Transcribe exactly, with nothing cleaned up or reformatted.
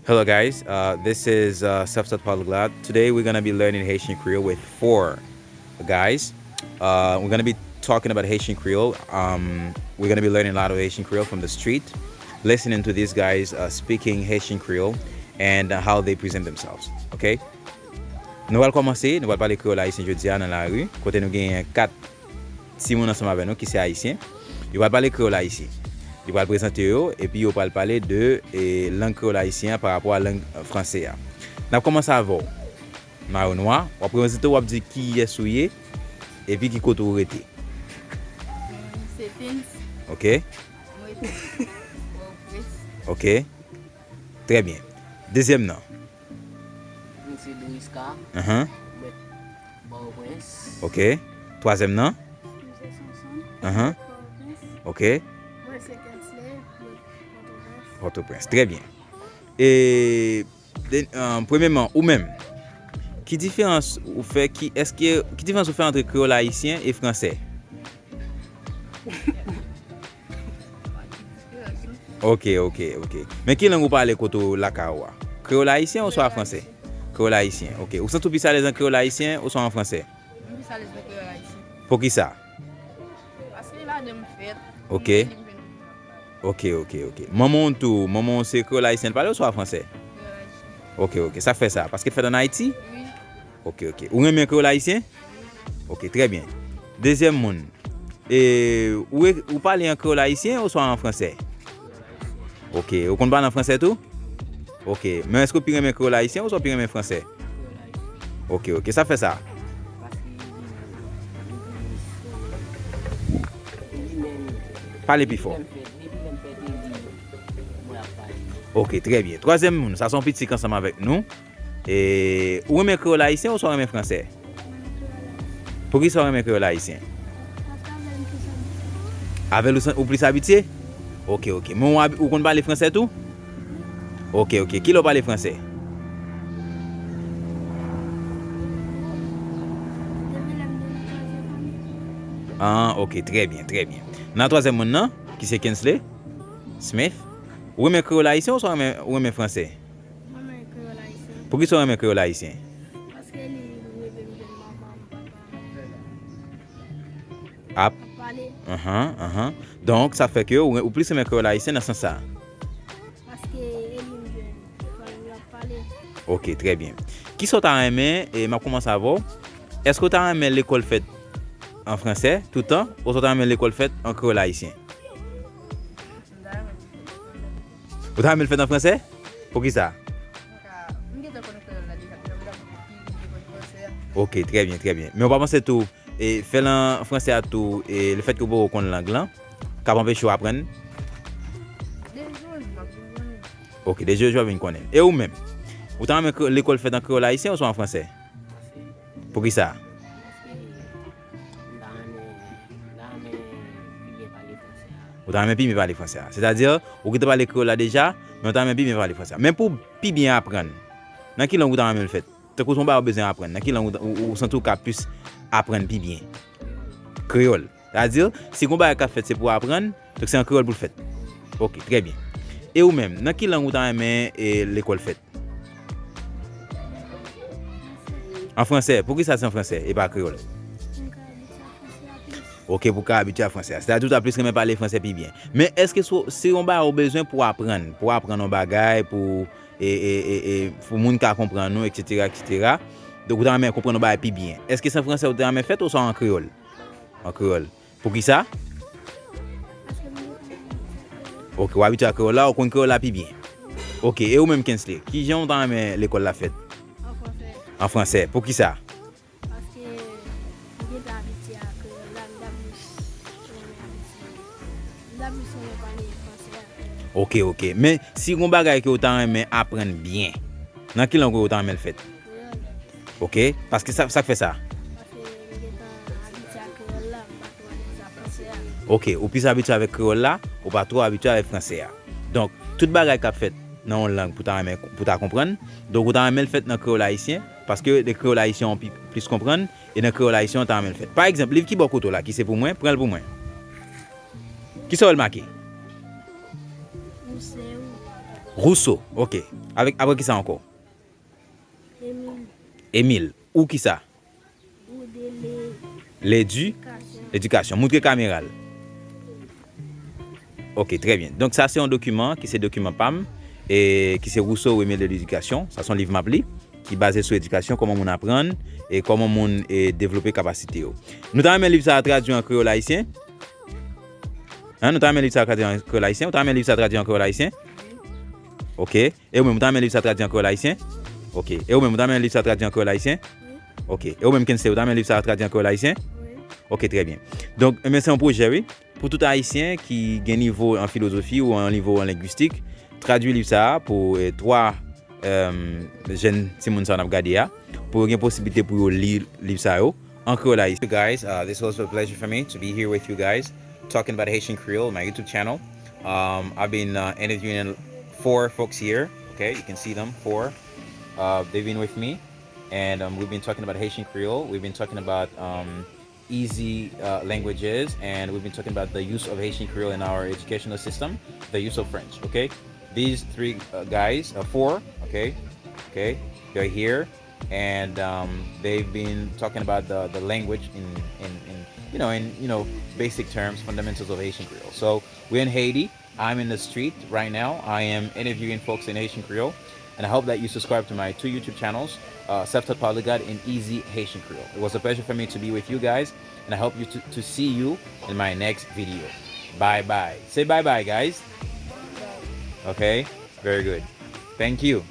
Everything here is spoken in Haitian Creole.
Hello, guys. Uh, this is uh, Self Taught Polyglot. Today, we're going to be learning Haitian Creole with four guys. Uh, we're going to be talking about Haitian Creole. Um, we're going to be learning a lot of Haitian Creole from the street, listening to these guys uh, speaking Haitian Creole and uh, how they present themselves. Okay? Nou pral kòmanse, nou pral pale kreyòl ayisyen jodi a nan lari, kote nou genyen kat timoun ansanm avè nou ki se ayisyen. Yo pral pale kreyòl ayisyen. Yo pral prezante yo, epi yo pral pale de e, lang kreyòl ayisyen an pa rapò a lang franse a. N ap kòmanse avè w. Mayo Nwa, w ap prezante w, w ap di kiyès ou ye, epi ki kote w rete. Se Pins. Ok. Mwen rete Pòtoprens. Ok. Trè byen. Dezyèm nan. Mwen se Doriska. Ahan. Mwen Pòtoprens. Ok. Twazyèm nan? Mwen se Sonson. Ahan. Pòtoprens. Ok. Mwen se Kensley. Mwen Pòtoprens. Pòtoprens. Trè byen. E de, um, premyèman, ou menm, ki diferans ou fè, ki, èske, ki diferans ou fè antre kreyòl ayisyen e fransè? Ok, ok, ok. Men ki lang ou pale kote w lakay ou a? Kreyòl ayisyen oswa fransè? Kreyòl ayisyen, ok. Ou santi w plis alèz an kreyòl ayisyen oswa an fransè? M plis alèz nan kreyòl ayisyen. Poukisa? Paske e ladan m fèt. Ok. M li m jwenn. Ok, ok, ok. Manman w tou, manman w se kreyòl ayisyen l pale oswa fransè? Kreyòl ayisyen. Ok, ok. Sa k fè sa? Paske fèt ann Ayiti? Wi. Ok, ok. Ou renmen kreyòl ayisyen? Ok, trè byen. Dezyèm moun. E, ou, ou pale an kreyòl ayisyen oswa an fransè? Ok, ou konn pale an fransè tou? Ok, men èske w pi renmen kreyòl ayisyen oswa w pi renmen fransè? Ok, ok, sa fè sa. Pale pi fò. Ok, trè byen. Twazyèm moun, sa se yon pitit ansanm avèk nou. E, ou renmen kreyòl ayisyen oswa w renmen fransè? Poukisa w renmen kreyòl ayisyen? Avè l ou san-, ou plis abitye? Ok, ok. Men ou abi-, ou konn pale fransè tou? Ok, ok. Kilè w pale fransè? Ah, ok. Trè byen, trè byen. Nan twazyèm moun nan, ki se Kensley Smith, ou renmen kreyòl ayisyen oswa w renmen, ou renmen fransè? Mwen renmen kreyòl ayisyen. Poukisa w renmen kreyòl ayisyen? Paske li rive m jwenn manman m, papa m ap pale. Ahan, ahan. Donk, sa fè ke ou, ou plis renmen kreyòl ayisyen nan sans sa a? Paske e li m jwenn, epi yo ap pale. Ok, trè byen. Kisa w ta renmen, e m ap kòmanse avè w, èske w ta renmen lekòl fèt an fransè toutan, oswa w ta renmen lekòl fèt an kreyòl ayisyen? Ou ta renmen l fèt an fransè? Poukisa? Ok, trè byen, trè byen. Men ou pa panse tou, e, fè l an fransè a tou, e, lefètke ou poko konn lang lan, k ap anpeche w aprann? Ok, de jou an jou w ap vin konnen. E ou menm? Ou ta renmen kre-, lekòl fèt an kreyòl ayisyen oswa an fransè? Poukisa? Paske m ta renmen, m ta renmen pi byen pale fransè a. Ou ta renmen pi byen pale fransè a. Sètadi, ou gentan pale kreyòl la deja, men ou ta renmen pi byen pale fransè a. Men pou w pi byen aprann, nan ki lang ou ta renmen l fèt? Tankou se yon bagay ou bezwen aprann, nan ki lang ou, ou, ou santi w ka plis aprann pi byen? Kreyòl. Sètadi, si gon bagay k ap fèt, se pou w aprann, donk se an kreyòl pou l fèt. Ok, trè byen. E ou menm, nan ki lang ou ta renmen, e, lekòl fèt? An fransè. Poukisa se an fransè e pa kreyòl? Ok, pou w ka abitye a fransè a. Sètadi ou ta plis renmen pale fransè pi byen. Men èske se, se yon bagay ou bezwen pou w aprann, pou w aprann yon bagay, pou, e, e, e, e, pou moun ka konprann ou, etsetera, etsetera. Donk ou ta renmen konprann yon bagay pi byen. Èske se an fransè ou ta renmen fèt oswa an kreyòl? An kreyòl. Poukisa? Ok, w abitye a kreyòl la, ou konn kreyòl la pi byen. Ok, e ou menm, Kensley, kijan w ta renmen lekòl la fèt? An fransè. An fransè. Poukisa? Paske m gentan abitye a kreyòl la, m ta plis renmen abitye, m ta plis renmen pale fransè a. Ok, ok. Men, si gon bagay ke w ta renmen aprann byen, nan ki lang ou ta renmen l fèt? Kreyòl. Ok, paske sa, sa k fè sa? Paske m gentan abitye ak kreyòl la, m pa twò alèz ak fransè a. Ok, ou plis abitye avèk kreyòl la, ou pa twò abitye avèk fransè a. Donk, tout bagay k ap fèt nan yon lang pou ta renmen, pou ta konprann, donk ou ta renmen l fèt nan kreyòl ayisyen, paske de kreyòl ayisyen ou pi, plis konprann, e nan kreyòl ayisyen ou ta renmen l fèt. Pa egzanp, liv ki bò kote w la, ki se pou mwen, pran l pou mwen. Kisa w wè l make? Ou se ou. Rousseau, ok. Avèk, apre kisa ankò? Emil. Emil. Ou kisa? Ou de le. Ledi? Edikasyon. Moutre kamera l. Ok, trè byen. Donk sa se yon dokiman ki se dokiman pa m, e ki se Rousseau ou Emil de l'Éducation. Sa se yon liv m ap li, ki baze sou edikasyon, kòman moun aprann, e kòman moun e devlope kapasite yo. Nou ta renmen liv sa a tradui an kreyòl ayisyen? Hein, nou ta renmen liv sa a tradui an kreyòl ayisyen? Ou ta renmen liv sa a tradui an kreyòl ayisyen? Ok. E ou menm, ou ta renmen liv sa a tradui an kreyòl ayisyen? Ok. E ou menm, ou ta renmen liv sa a tradui an kreyòl ayisyen? Ok. E ou menm, Kensley, ou ta renmen liv sa a tradui an kreyòl ayisyen? Ok, trè byen. Donk, men se yon pwojè, wi. Pou tout ayisyen ki gen nivo an filozofi ou an nivo an lengwistik, tradui liv sa a pou eh, twa eh, jèn timoun sa a n ap gade a, pou yo gen posiblite pou yo li liv sa yo an kreyòl ayisyen. Guys, uh, this was a pleasure for me to be here with you guys talking about Haitian Creole, my YouTube channel. Um, I've been uh, interviewing four folks here. Okay, you can see them, four. Uh, they've been with me, and um, we've been talking about Haitian Creole. We've been talking about um, easy uh, languages, and we've been talking about the use of Haitian Creole in our educational system, the use of French. Okay, these three uh, guys, uh, four. Okay, okay, they're here, and um, they've been talking about the, the language in, in, in you know in you know basic terms, fundamentals of Haitian Creole. So we're in Haiti. I'm in the street right now. I am interviewing folks in Haitian Creole, and I hope that you subscribe to my two YouTube channels, uh, Self Taught Polyglot and Easy Haitian Creole. It was a pleasure for me to be with you guys, and I hope you to, to see you in my next video. Bye bye. Say bye bye, guys. Okay, very good. Thank you.